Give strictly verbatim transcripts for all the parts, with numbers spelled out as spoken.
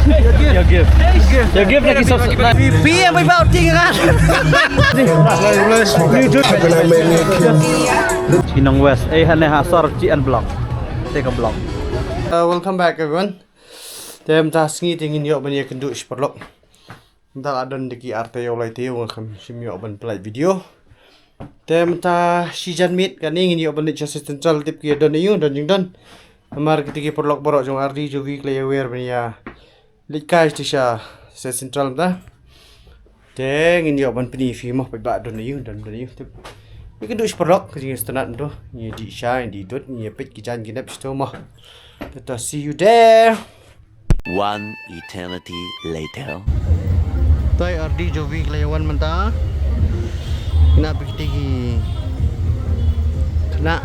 Your gift. Your gift na ki sub. P M without thing kan. Ki nong West, eh, hane ha sor chi en block. Take a block. Uh, welcome back, everyone. Te mynta sngi te ngin ïoh ban ïakynduh shi paralok. Mynta la don da ki ar taïew lai taïew ngam shym ïoh ban pynlait video. Te mynta shi jan miet kane ngin ïoh ban leit sha Seh Central, tip ki don aïu, don jingdon. Namar kita ki paralok baroh jong R D jong ngi ki la ïawer ban ïa leit kai sha Seh Central mynta. Te ngin ïoh ban pyni phi mo paidbah don aïu, don, don aïu. Tip. Ïakynduh shi paralok, ka jingsngewtynnat mynta. Ngi dih sha, ngi dih dud, ngi peit ki jaiñ ki nep shito mo. Te to see you there. One eternity later. Toi R D jong ngi ki la ïawan mynta. Kine peit kita ki khynnah.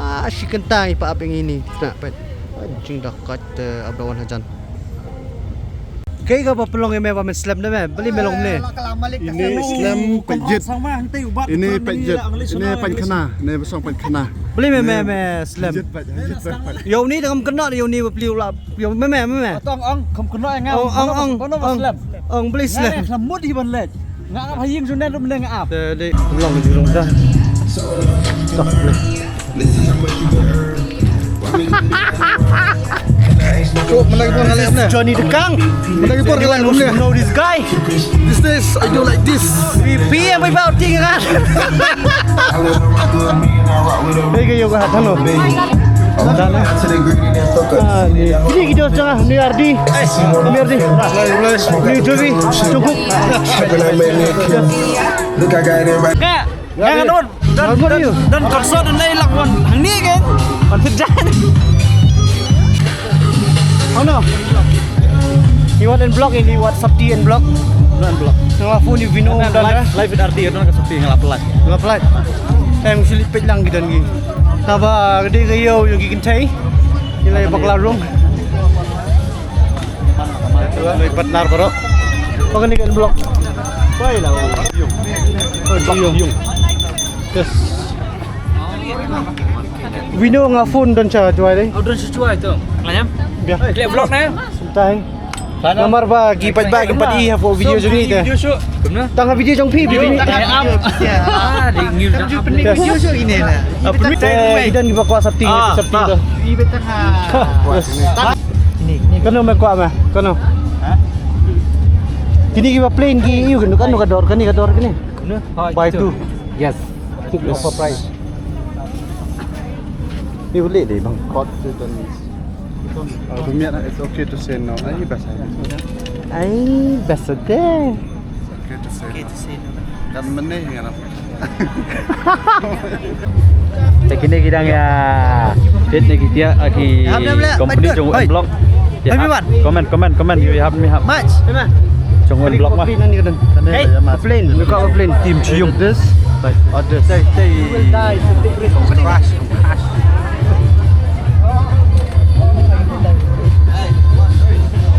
Ah, shi kynta ngi pah ap ïa kine ki khynnah peit. Ah, jingdakot, eh, ap da wan hajan. Kaei kaba pynlong ïa me ba men slem da me? Balei me long ne? Ine slem pynjit. Ine pynjit. Ine pynkhana. Ine ba song pynkhana. Balei me, me, me slem? Pynjit pynjit. Ïa uni da ngam kynnoh, ïa uni ba pli u la. Ïa me, me, me, me. Ong, ong, kham kynnoh ïa nga. Ong, ong, ong, ong. Ong, balei slem? Nga ïa kham mut hi ban leit. Nga ap ha ïing jong nen ruh mynne nga ap. Te dei long jong da. Tok. Tok, mynta ki por nga leh ne. Johnny the Kang. Mynta ki por nga leh ne. Know this guy. This is, I do like this. P M without thing kan. Hei ka yoga hat hano. Dana. Ah, ni. Ni ki dos janga, ni R D. Ni R D. Ni Jovi. Jungkook. Look, I got it right. Ka, ka ngan on. Don, don, don konsert don lai lang wan. Hangne kan. Konsert jan. Oh no. Ni wat en block, ni wat safety en block. Don block. Nga phone ni Vino don live, live with R T, don ka safety nga la pelai. Nga pelai. Em sili peit lang ki don ki. Taba gede ka ïew ïa ki kynthei. Ni lai bakla rung. Lai partner baroh. Pakai ni kan block. Pai lah. Oh, block yung. Yes. Vino nga phone don cha chuai dei. Oh, don cha chuai tu. Ngam. Bia. Klik block na. Sebentar. Namar ba ki pat ba ki pat i ha video jong ngi te. Video shoot. Tang ha video jong phi, video ni. Ah, di ngir. Video shoot ini na. Kita ni ba kwah safety, safety tu. Ini, ini. Kano me kwah me? Kano? Kini ki ba plain ki, ïa kano, kano ka dor, kani ka dor kini. Buy two. Yes. Two plus. Offer price. Ni boleh deh bang. Kot tu dan. It's okay to say no. Ai, bahasa. Ai, bahasa deh. It's okay to say no. Kan meneh ngarap. Te kine ki dang ïa date ne ki tiak, ah, ki company jong N Block. Comment, comment, comment, you have me have. Match. Jong N Block mah. Hey, plane. Look out plane. Team Chiung. This. Or this. They, they will die. Crash. Crash.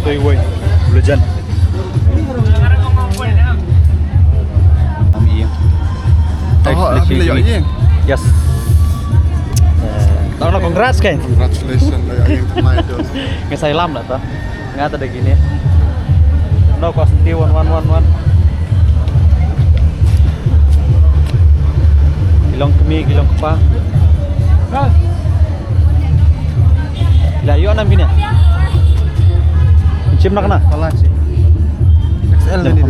They win. Legend. Yes. Tang congrats kan. Congratulations lah yang kemarin tu. Ngai sai lam lah tu. Nga ta da kine. No cost ti one one one one. Ki long kmie, ki long kpa. La ïoh nam kine. Chim nak na. Pala chim. X L ni.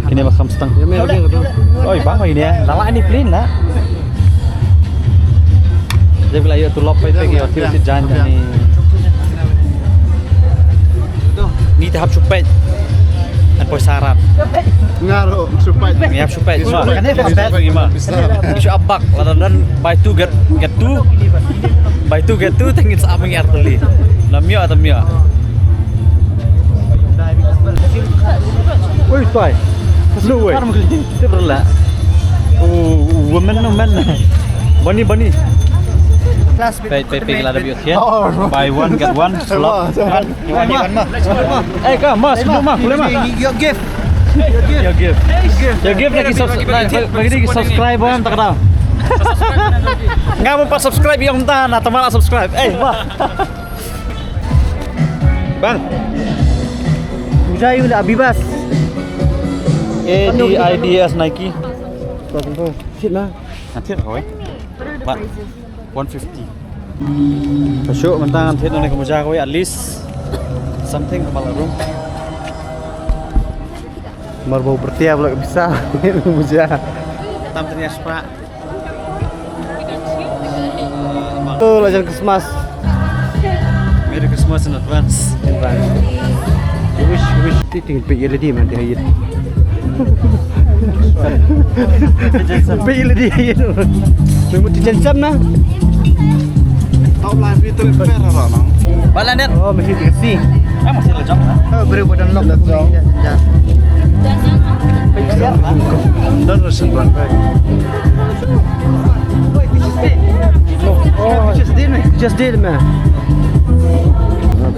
Kine ba kham stang. Oi, bang oi ni. Nala ni plane na. Jep la ïoh tu lop pai pai ki hotel ki jan ni. Ni te hap shu peit. An poi sarat. Nga ruh shu peit. Ni hap shu peit. Ma, kan ni hap shu peit ma. Ni shu abak la dan buy two get, get two. Buy two get two teng it's aming arteli. Na mio ata mio. Oi, tai. No way. Tip rela. Oh, women no men. Bani, bani. Peit, peit, peit, la da biot ya. Buy one get one. Slot. Eh, ka mas, no ma, boleh ma. Your gift. Your gift. Your gift lagi subscribe, lagi subscribe on tak ada. Nga mo pa subscribe ïa nga mynta na, tama la subscribe. Eh, ma. Bang. Muja ïa u la Abibas. A D I D S Nike. Kong kong. Shit na. Nanti apa kau eh? One fifty. Ka shu mynta ngan thied na ka muja kawei, at least something ka ba la rung. Mar ba u bertiap la ka bisa muja. Tam tania spah. Oh, la jan Christmas. Merry Christmas in advance. Wish, wish. Ti ting pe ye lady man dia yit. Pe ye lady yit. Memu ti jan sam na. Tau lai pi tu per ra na. Bala net. Oh, masih ti si. Ah, masih la jam. Oh, beri badan lok. La jam. Pe ye na. Dan ra sen ban. Just did me. Just did me.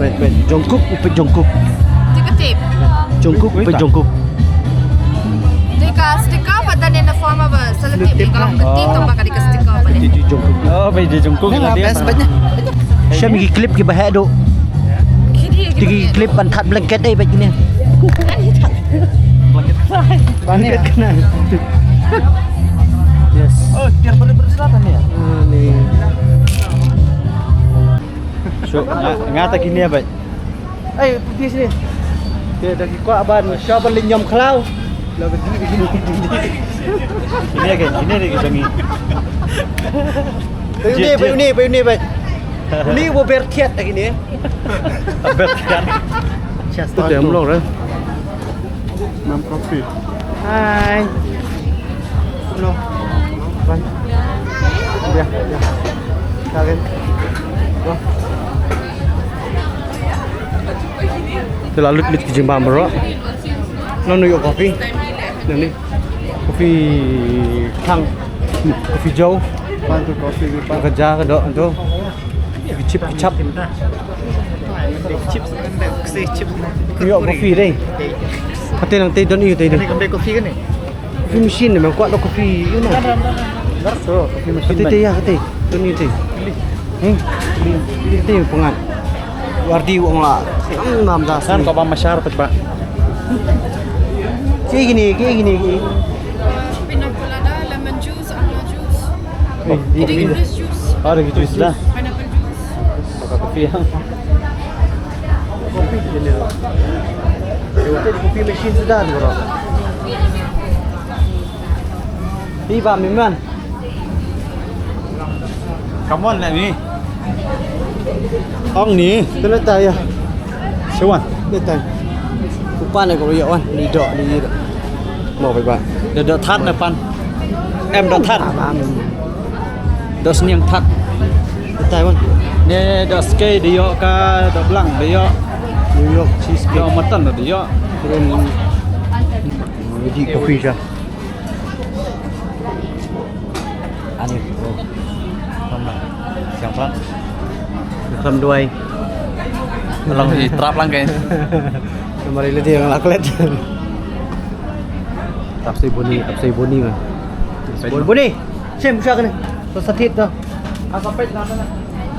Wait, wait. Jungkook, upe Jungkook. Tiga tip. Jungkook, upe Jungkook. Dei ka sticker pat dan in the form of a selotip. Kalau ka tip tang ba ka dei ka sticker pat. Dei Jungkook. Oh, ba dei Jungkook. Best banyak. Shem ki clip ki ba heh do. Ki clip ban that blanket eh ba kine. Blanket. Blanket kena. Yes. Oh, tiar balik berselatan ya. Ni. So, nga, nga ta kine ba. Ai, putih sini. Dia dah ki kwah ban, sha ban leh nyam khlaw. Lah bagi begini. Ini ke, ini ni kita ni. Bayu ni, bayu ni, bayu ni, bayu. Ni wo ber thiat lagi ni. Ber thiat. Chest tu dia mlong dah. Mam coffee. Hai. No. Bye. Ya, ya. Karen. Go. Te la lut lut ki jingbam baroh. Nang ïoh coffee. Nang ni. Coffee thang. Coffee jaw. Pan tu coffee ni pan. Ka ja ka doh tu. Ki chip ki chap. Chips kan dah. Chips. Ïoh coffee dei. Kata nang te don ïoh te dei. Kan dah coffee kan ni. Coffee machine ni, man kwah da coffee, you know. Dah so, coffee machine. Kata te ya, kata. Tu ni te. Hmm. Te pengat. Wardi wong la. Nam nam da. Kan ko ba mashar pet ba. Ki gini, ki gini, ki. Pina colada, lemon juice, amla juice. Oh, ini English juice. Ada juice dah. Pineapple juice. Pakai kopi ya. Kopi machine sudah tu bro. Iba memang. Come on, let me. Ong ni. Kena tayar. Siwan. Ni tayar. Upan ni ko ya wan. Ni dok ni dok. Mo bai ba. Dok dok that na pan. Em dok that. Dok sniang that. Ni Taiwan. Ni dok skei dok ka dok blang dok. New York cheesecake. Dok mutton dok. Krum. Ni di kopi sha. Ani. Siang pran. Khlem duwai. Long i trap lang kai. Kemari lagi yang laklet. Tap si buni, tap si buni mah. Buni, buni. Sim siang ni. Sa satit dah. Asapet na na.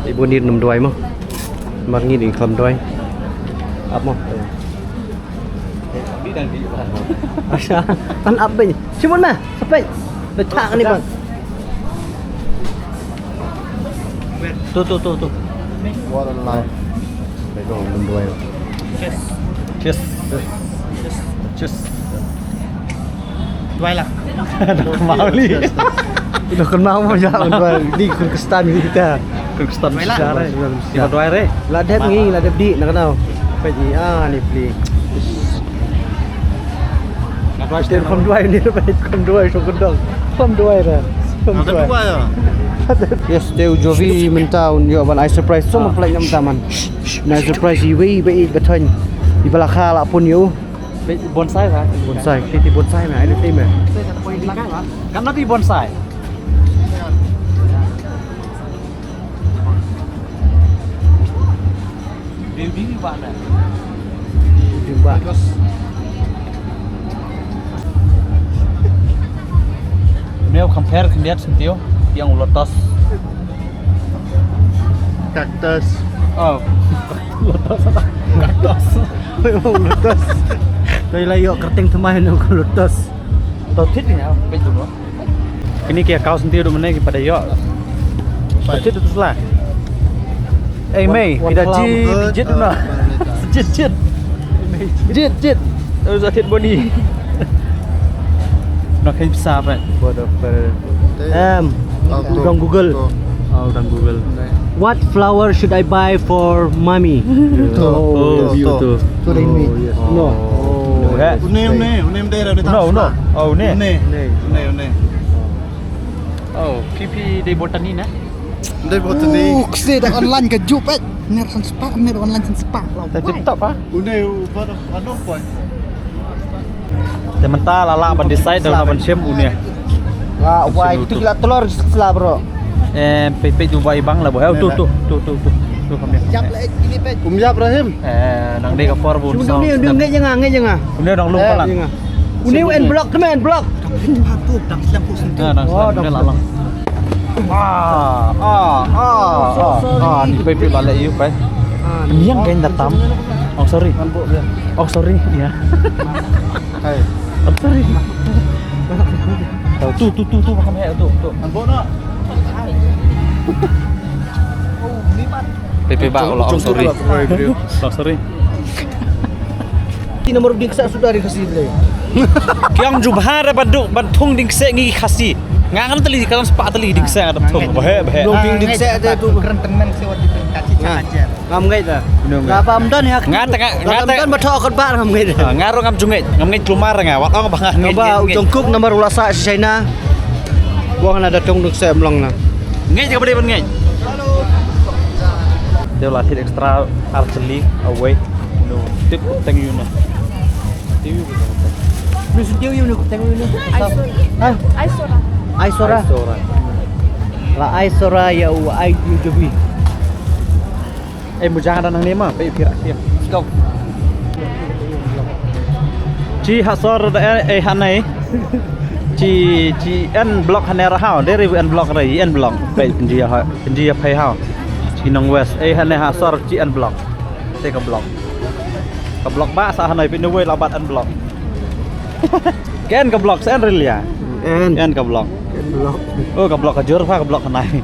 Ibu ni nem duwai mo. Mar ngi ni khlem duwai. Ap mo. Asha, kan ap bini. Simon mah, sepet. Betak ni bang. Tu tu tu tu. What a life. They go on the way. Cheers. Cheers. Cheers. Duwai lah. Dah kenal ni. Dah kenal mo ja duwai. Ni khun Khristan kita. Khun Khristan. Duwai lah. Ni duwai re. La dep ngi, la dep di na kenal. Pagi ah ni pli. Nga duwai stem kham duwai ni, kham duwai shu kudong. Kham duwai da. Kham duwai. Yes, te u Jovi mynta un ïoh ban ai surprise. So ma play mynta man. Na surprise iwei ba i ba thon. I ba la kha la pun ïoh. Bonsai ba. Bonsai, ti ti bonsai ma, ai ti ma. Kan na ti bonsai. Building ba na. Building ba. Neu compare khyndiat sentio yang lotus. Cactus. Oh. Lotus. Lotus. Hoi, oh, lotus. Toi la ïoh kyrteng thymmai na ka lotus. To thit ni ha, peit tu noh. Kine ki account senti ruh mynne ki pat da ïoh. To thit tu sla. Ei mei, phi da ji, phi jied tu noh. Jied, jied. Jied, jied. Sa thit boni. Noh kheiñ pisa pat. Em, u dang Google. Oh, u dang Google. What flower should I buy for mommy? To. Oh, to. To dei ni. No. Une, une, une mdei ra. Une, une. Oh, une. Une, une. Oh, phi, phi dei botany na? Dei botany. Oh, kse da online ka juh pat. Ner san spah, ner online san spah. Te tip top ha. Une u ba da ano poi. Te mynta la lah ban decide da lah ban shim une. La wai tu la telor sla bro. Eh, peit peit tu bai bang la bo. Tu tu tu tu tu. Tu kami. Jap la ini peit. Um jap Rahim. Eh, nang dei ka por bun. Une une ngeit jeng nga, ngeit jeng nga. Une dang lung palang. Une en block temen block. Dang slam tu, dang slam tu. Ah, dang slam, dang slam. Ah, ah, ah, ah, ah, ni peit peit la leh ïa u peit. Niang gain datam. Oh, sorry. Oh, sorry. Ya. Hai. Oh, sorry. Tu tu tu tu, makan hai tu tu. Peit peit ba, oh, sorry. Oh, sorry. Ki namar ding ksa suda ding Khasi blei. Ki ong jubha re ban du ban thung ding kse ngi Khasi. Nga ngan tali kan spa tali ding kse ngan thung. Bahe bahe. Long ding ding kse te tu. Kren temen kse wat ding kachi kachi. Ngam ngai da. Nga pam don ya. Nga ta nga ta don ba thok kot ba ngam ngai da. Nga ro ngam jungit. Ngam ngai klumar nga wat ong ba nga ngai. Ba u Jungkook namar u la sa China. Wang na da thung ding kse mlong na. Ngai ka bade ban ngai. Te la thit extra artylli away. No, tip teng yu na. Tip yu. Miss tip yu no teng yu no. Ai sora. Ai sora. La ai sora ya u ai yu jubi. Ai mujang da nang ne ma, pe pira kim. Go. Chi ha sor da ai hanai. Chi chi en block hanai ra hao, deri en block ra en block. Pe ndia ha. Ndia phai hao. Chi nong west. Ei hane ha sor chi en block. Te ka block. Ka block ba sa hanai pin wei la bat en block. Ken ka block sen relia. En. En ka block. En block. Oh ka block ka jor pha ka block hanai.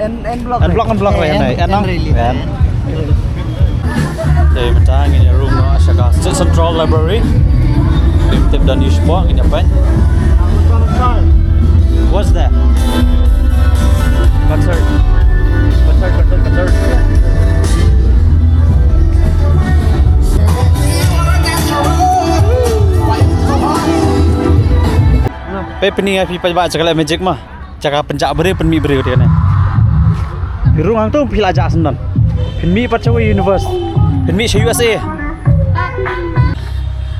En en block. En block en block re hanai. En nong. En. Te mynta ngin ïa rung noh sha ka State Central Library. Ngin tip da news mo ngin ïa peit. What's that? Concert. Concert, concert, concert. Pe pini ai phi peit ba cha ka leh magic ma. Cha ka pynjah briew pynmih briew te ne. Phi rung hangto phi la jah sendon. Pynmih pat cha wei universe. Pynmih cha U S A.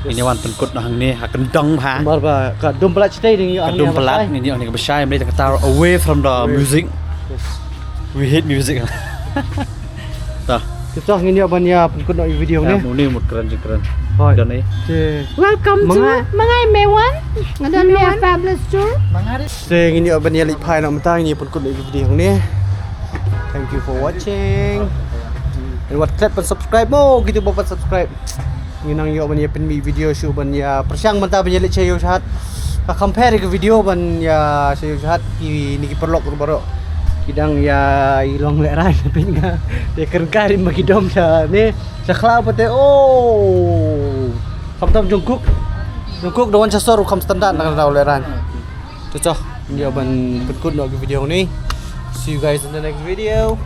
Ngin ïa wan pynkut noh hangne ha kyndong ha. Bar ba ka dum palat chitei ding ïoh. Ka dum palat ngin ïoh ne ka bashai mlei ta ka tar away from the music. We hate music. Ta. Kita ngin ïa ban ïa pynkut noh ïa video ne. Mut kren jingkren. Hoi. Don ne. Welcome to Mangai Mewan. Ngadon ne Fabulous Tour. Te ngin ïa ban ïa leit phai noh mynta ngin ïa pynkut noh ïa video ne. Thank you for watching. And wat klet ban subscribe mo, kita ba ban subscribe. Ngi nang ïoh ban ïa pynmih video shu ban ïa pyrshang mynta ban ïa leit sha ïew shahat. Ka compare ka video ban ïa sha ïew shahat ki ni ki paralok ruh baroh. Ki dang ïa i long lehrain pyn nga. Te kren ka ri ma ki dom sha ne sha khlaw pate oh. Khamtam Jungkook. Jungkook da wan sha sor u kham standard na ka daw lehrain. Te choh, ngi ïa ban pynkut noh ki video ni. See you guys in the next video.